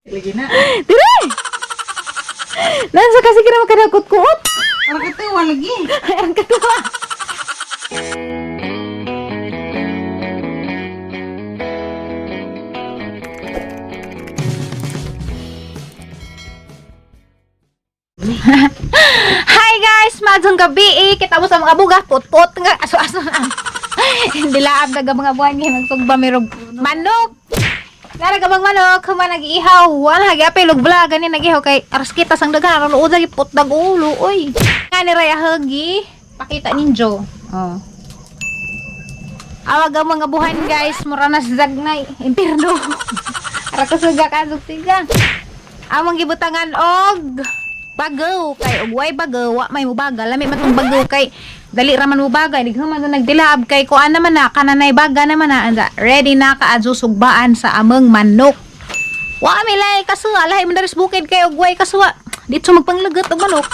Lagi na. Dire! Nasa kasi kira makadakot-kuot. Ang katuwa lagi. Ang katuwa. Hi guys! Madsong gabi eh. Kita mo sa mga buga. Put-put nga. Aso-aso na. Dilaab na mga buwan ngayon. Magsugba merong manok. Nara ka bang manok, human nag-ihaw. Wala gyapil og vlog gani nag-ihaw kay aras kita sang daghan aron uod lagi put dag ulo oy. Nga ni Raya Hagi, pakita ninyo. Oh. Awag ang mga buhan guys, mura na sa zagnay, impierno. Ara ka suga ka siga. Among gibutangan og bagaw kay og way bagaw wa may mubaga lami man tong bagaw kay dali ra man mubaga di man to nagdilab kay kuan naman na kananay baga naman na anda ready na ka adto sugbaan sa among manok. Wa mi lay kasuwa lahi man daris bukid kay og way kasuwa dito magpanglagot og manok.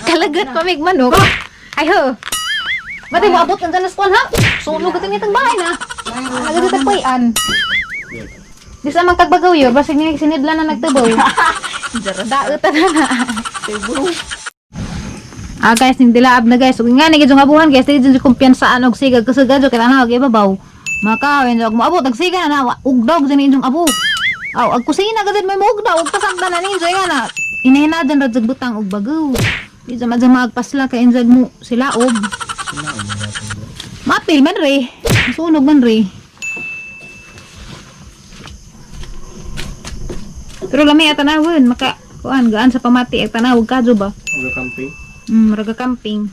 Kalagot pa mig manok. Ay ho. Mati mo abot ang dalas kuan ha. Sunog ka itang bahay na. Agad ito puyan. Di sa man kagbagaw yun, basig niya sinidla na nagtubaw. Dautan na na. Ah guys, ning dilaab na guys. Ug nga ni gid nga buhan guys, di jud kumpiyansaan og sigag kasugad jud kay tanaw ibabaw. Makawin og moabot og siga na na ugdog jud inyong abo. Aw, ag kusina gud may mougdaw ug pasagdan na ninyo nga na. Inahinadan ra jud butang og bagaw. Di jud madya magpasla kay injag mo silaob. Mapil man re. Sunog man re. Pero lami at tanawon maka kuan gaan sa pamati at tanawag kadyo ba? Uga camping. Raga camping.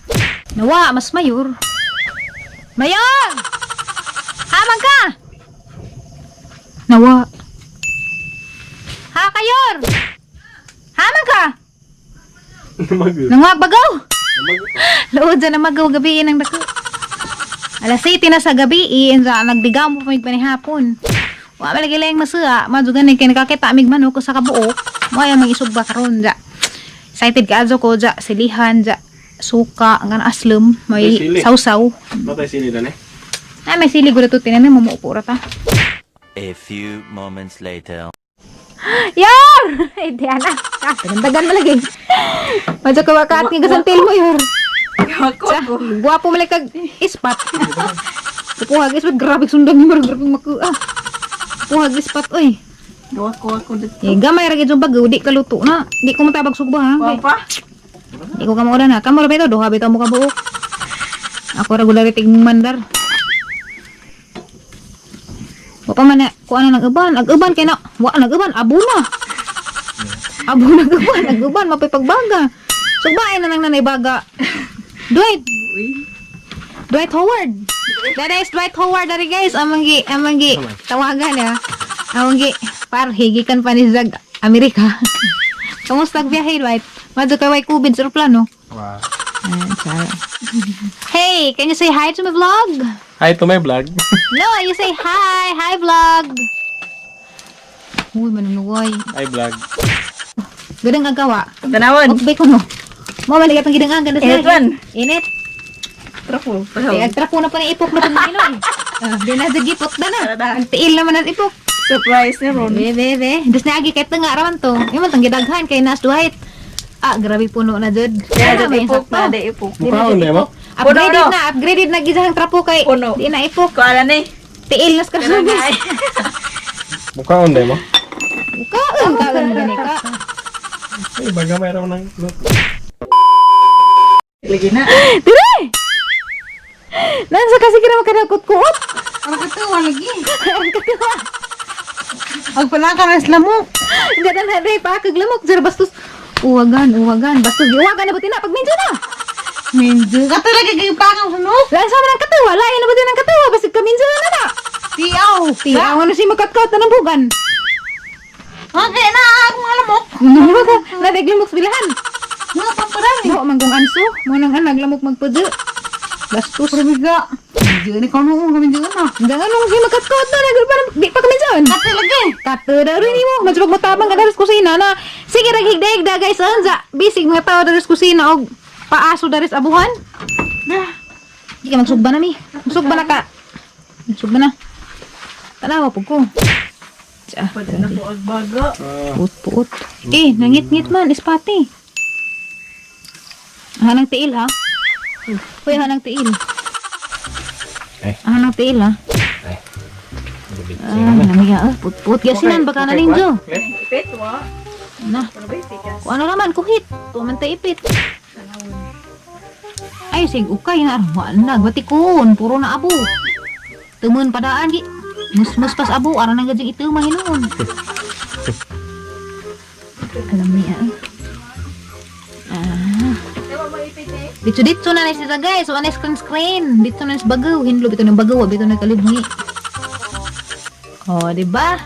Nawa, mas mayor. Mayor! Hamang ka! Nawa. Ha, kayor! Hamang ka! Namago. Nangwag bagaw! Namago. Lood dyan na magaw gabi ng dako. Alas 7 na sa gabi, iin sa nagdigaw mo pamig panihapon. Wa malagi lang masuha, madyo gani kay nakakita amig manok sa kabuok. Mo ay mang isugba karon ja. Excited ka adyo ko ja, silihan ja, suka, ang kanang aslum, may May sili. sausaw. Matay sili dan eh. Ay, may sili gud to tinan mo muupo ra ta. A few moments later. Yor! Ay, di ana. Ah, dagan mo lagi. Madyo ka wakaat nga gasantil mo, yor. Ako ko. Guwapo mo kag ispat. Puhag ispat, grabe sundang ni Marag, grabe maku. Ah. Puhag ispat, oy. Gawa ko ako dito. Eh, gamay ra gid yung bagaw, di kaluto na. Di ko matabag sugba ha. Wa pa. Di ko kamo na. Kamo ra bitaw duha bitaw mo kabuok. Ako ra gulari tig mandar. Wa pa man na kuan na nag-uban, ag-uban kay na wa nag-uban abo na. Abo na nag-uban, ag-uban mapay pagbaga. Sugbain na lang nanay baga. Dwight, Uy. Dwight Howard. That is Dwight Howard dari guys. Amang gi tawagan ya. Amang gi par higikan pa ni Zag Amerika. Kamusta ang biyahe Dwight? Madyo kay way COVID sa plano. Wow. Ayan, sorry. Hey, can you say hi to my vlog? Hi to my vlog. No, you say hi. Hi vlog. Uy, manunugoy. Hi vlog. Gadang agawa. Tanawon. Okay ko no. Mo maligat ang gidang ganda Init man. Init. Trapo. Ay, agtrapo na pa ni ipok na pag eh. Ah, di na jud gipot na na. Tara. Ang tiil naman ang ipok. Surprise ni Ron. Be, be, be. Dus naagi kay tunga raman to. Imo tang gidaghan kay nas Dwight. Ah, grabe puno na jud. Kaya Ano, dito may ipok sakto. na, di ipok. Mukhaon na mo. Upgraded Puno, no? na, upgraded na gidang trapo kay Puno. di na ipok. Ko ala ni. Tiil na sa Pero kasubis. na ay. Mukhaon na mo. Kaon, kaon gani ka. Ay, baga mayroon ng luto. Lagi na. Dire! Nasa kasi kira makadakot-kuot. Ang katuwa lagi. Ang katuwa. Ang palaka na sila mo. Ganda na rin pa kaglamok sir bastos. Uwagan, uwagan, bastos. Uwagan na buti na pag medyo na. Medyo. Ka talaga kayo pakang sunok. Lain sa man ang katuwa, lain na buti ng katuwa basig ka medyo na na. Tiyaw. Tiyaw ano si makatkat na ng bugan. Okay na akong alamok. Nadaglamok sa bilahan. Mga paparami. Mo manggong anso, mo nang an naglamok magpudyo. Bastos. Prumiga. Medyo ni kono ko medyo na. Hanggang anong si makatkat na nag parang di pa kami dyan. Ka talaga. Kato na rin mo. Mas magmutabang ka daris kusina na. Sige, raghigda-higda guys. Anza, bisig mga tao daris kusina og paaso daris abuhan. Dah. Di ka magsugba na mi. Magsugba na ka. Magsugba na. Tanawa po ko. Pwede na ko agbaga. Puot-puot. Eh, nangit-ngit man, ispati. Hanang tiil ha? Uy, hanang tiil. Eh. Hanang tiil ha? Ay. Ah, namiya ah. Put-put. Gasinan, baka na ninjo. Ipit, wa. Na. Ano ba ipit? Kung ano naman, kuhit. Tuman tayo ipit. Ay, sig ukay na. Wala na. Batikon. Puro na abo. Tumun padaan. Gi. Mus-mus pas abo. Aran ang gadyang ito, mahinoon. Alam niya. Ah. Dito dito na na siya guys. So, ano screen screen. Dito na sa bagaw. Hinlo bito ng bagaw. Bito na kalibngi. Oh, di ba?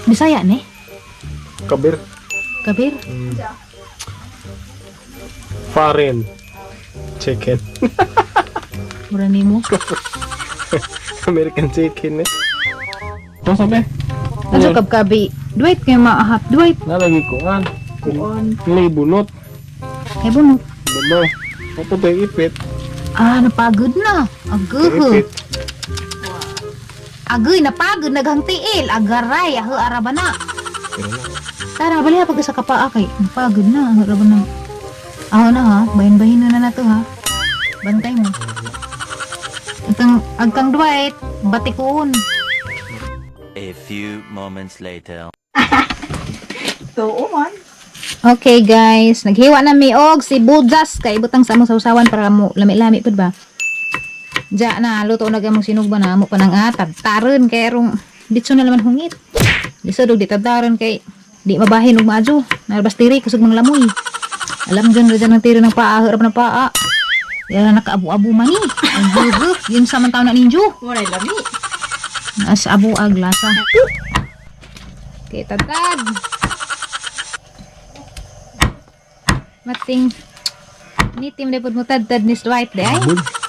Bisaya ni? Kabir. Kabir. Foreign. Chicken. Mura nimo. American chicken eh. Ito sabi. Ano kabkabi? Dwight kay maahat. Dwight. Nalagi kuan. Kuan. May bunot. Kay bunot. Buno. Ito ba yung ipit? Ah, napagod na. Aguh. Ipit. Agoy, napagod. Naghang tiil. Agaray. Aho, araba na. Tara, bali ha pag isa ka pa kay. Napagod na. Aho, araba na. Aho na ha. Bahin-bahin na na to ha. Bantay mo. Agkang, agkang Dwight. Batikoon. A few moments later. Tuo man. Okay guys, naghiwa na mi og si Bujas kay ibutang sa among sausawan para mo lami-lami pud ba. Diya na luto na gamong sinugba na amo pa nang tadtaron kay rong ditso na naman hungit. Lisod og di tadtaron kay di mabahin og maadyo. Narbas tiri kusog mang lamoy. Alam dyan ra dyan ang tiri ng paa, harap ng paa. Yan nakaabo-abo man ni. Ang gugo, yun sa man taon na ninyo. Wala lami. Nas abo ag lasa. Okay, tadtad. Mating ni team na pud mo tadtad ni Dwight di ay.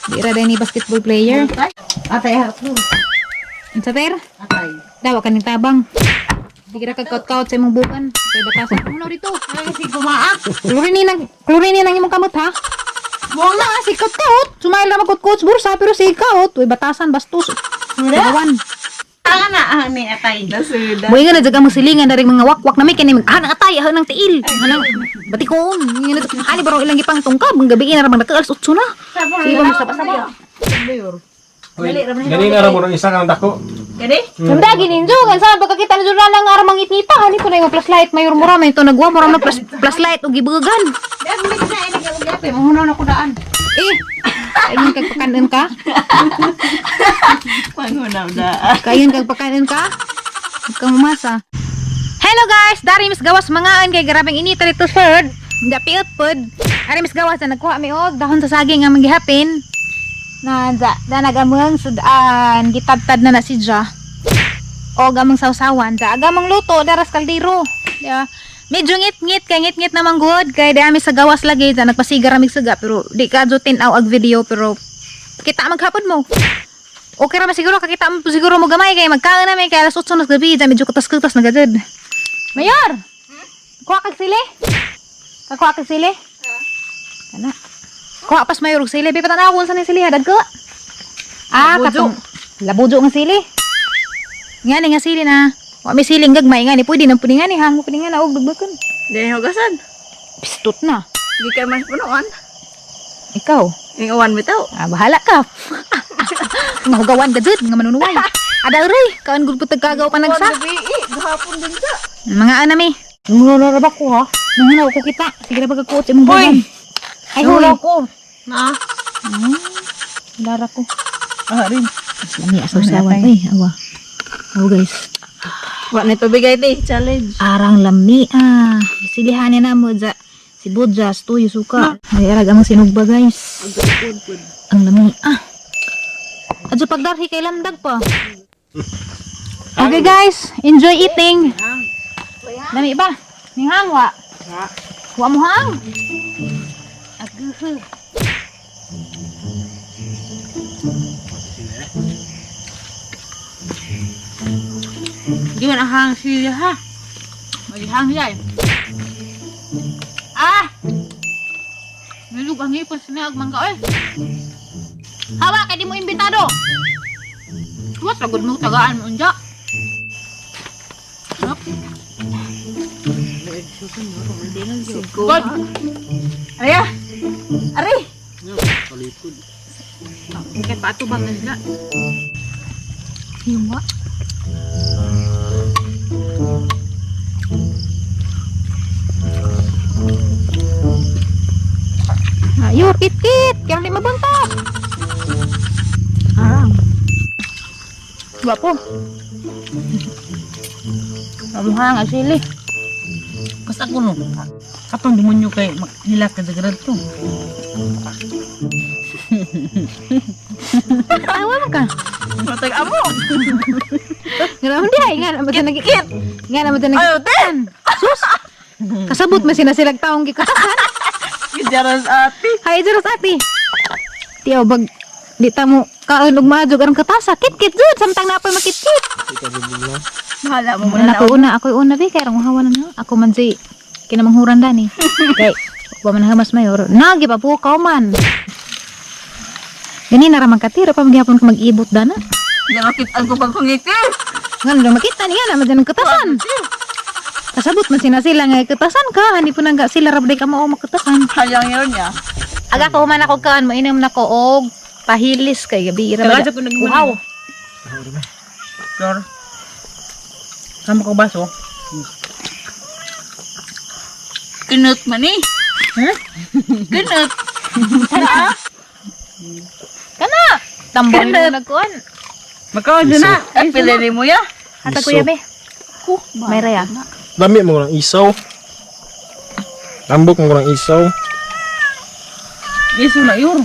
Di ra ni basketball player. Atay ha ko. Unsa ter? Atay. Dawa kaning tabang. Di ra kag kaut-kaut sa imong bukan. Kay batasan mo na dito. Ay, si kumaak. Klorini nang imong kamot ha. Buang na si kaut-kaut. Sumail ra magkut-kaut bursa pero si kaut, uy batasan bastos. Dalawan. Ang na ah, ni atay. Nasuda. Buhay nga na dyan mo silingan dari mga wakwak na may kini mag ah atay ah ng tiil. Anang batikon. Nga na ani barong ilang gipang tungkab ang gabi na ramang naka alas 8 na. Sige ba saba-saba. Gani na ra mo ng isa kang dako. Gani? Sunda gininjo kan sa pagkakita ni Jordan ang aramang itngita ani ko na yung flashlight mayor mura may to nagwa mura na flashlight og gibugan. Di ako na ay nag-ugyapin. Mahunaw na ko daan. Eh. Kayon kag pakanon ka? Panghunaw daan. Kayon kag pakanon ka? Huwag kang umasa. Hello guys, dari mis gawas mangaan kay grabeng inita dito third. Hindi piot pod. Ari mis gawas na nagkuha mi og dahon sa saging nga manggihapin. Na da, da nagamang sudan gitadtad na na si Ja. Og amang sawsawan da agamang luto daras kaldero. Di ba? Medyo ngit-ngit kay ngit-ngit naman good kay di ami sa gawas lagi da nagpasigar amig suga pero di ka jo tin-aw ag video pero kita maghapon mo. Okay ra man siguro kakita mo siguro mo gamay kay magkaon na may kay alas 8 na sa gabi da medyo kutas-kutas na gajud. Mayor. Kuha kag sili? Kakuha kag sili? Kana. Kuha pas mayor og sili. Bi patanaw kung saan yung sili hadad ko. Ah, Labujo. katong labujo nga sili. Nga ni nga sili na. Wa may siling gagmay nga ni pwede nang pwede nga ni hango pwede nga na og dugbakan. Di hugasan. Pistot na. Di ka mas punuan. Ikaw. Ing uwan bitaw. Ah, bahala ka. Mahugawan ka jud nga manunuway. Ada aray, kaon gud pud tagkagaw pa nagsa. Gabi, gahapon din sa. Mga anami. Nanguna ra ba ko ha? Nanguna ko kita. Sige na pagkakuot sa imong buwan. Ay, hoy. Nanguna ko. Na. Lara ko. Ah, rin. Lami asaw sawan. Ay, awa. Awa guys. Wa na tubig ay di challenge. Arang lami ah. Silihanin na mo dya. Si Budjas, tuyo, suka. Ay, arag among sinugba guys. Ang lami ah. Adyo pagdarhi kay lamdag pa. Okay guys, enjoy eating. Lami ba? Ninghang wa. Wa mo hang. Aguh. Di man ang sili ha. Magihang siya eh. Ah! Nilug ang ngipon sa niag mangga oy. Hawa kay di mo imbitado. What ra gud mo tagaan mo unja. Yup. God. Arya! Ari! Palipod. Kay pato bang na sila? Yung wa. Ayo, kit-kit. Kaya hindi mabunta. Ah. Gwapo. Amuha nga sili. Basta ko no. Katong demonyo kay nila ka sa to. Awa man ka. Matag amo. Nga naman di ay. Nga naman nag Nga naman nag Ayo, ten! Sus! Kasabot man sila silag taong gikatasan. Gijaras ate. Hay, Jeros ate. Tiyaw, bag, di ta mo kaon og maadjog aron katasa. Kit-kit jud, samtang napoy makitkit. Bahala mo muna Una na. ako una, ako una bi kay rong hawa na na. Ako man si kinamanghuran dani. Kay wa man hamas mayor. Nagi pa po ka man. Gani na ra man katira pa magyapon ka mag-ibot dana. Di makitaan ko pag pangiti. Ngano lang makita niya na man ang katasan. Kasabot man sina sila nga katasan ka, hindi po nangga sila rabday ka mao makatasan. Hayang yun niya. Aga ko man ako kaan, mainom na ko og pahilis kay gabi ra ba. Taga ko nagmuna. Wow. Flor. Sama ko baso. Kinut man eh. Kinut. Kana. Tambol na nagkuan. Magkaon na. Ay, pili ni mo ya. Hatag kuya be. May raya. Dami mo ng isaw. Lambok mo ng isaw. Iso na yun.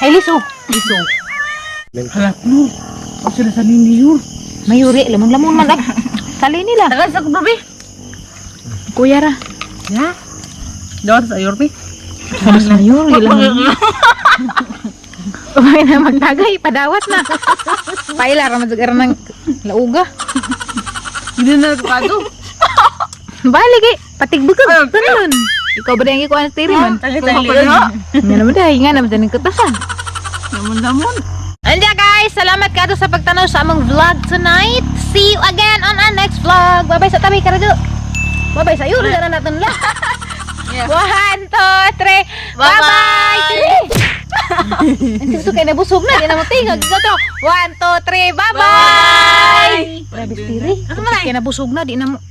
Ay liso. Iso. Hala, no. Ako sila sa nini yun. Mayuri lamon-lamon man ag. Sali nila. Tagal sa kubrabi. Kuya ra. Ya. Dawat sa yorbi. Mas mayuri lamon. Umay na magtagay, padawat na. Paila ra man jud ng lauga. Hindi na nagpado. Balik eh, patigbukag. Tanon. Ikaw ba yung ikuan sa tiri man? Nga naman dahil, nga naman dahil katasan. Lamon-lamon. And yeah guys, salamat kato sa pagtanaw sa among vlog tonight. See you again on our next vlog. Bye-bye sa tabi, karado. Bye-bye sa iyo, na natin lang. One, two, three. Bye-bye! Three. Ang suso kay nabusog na, di na mo tingog. Ito, one, two, three, bye-bye! Grabe, tiri. Kaya nabusog na, di na mo.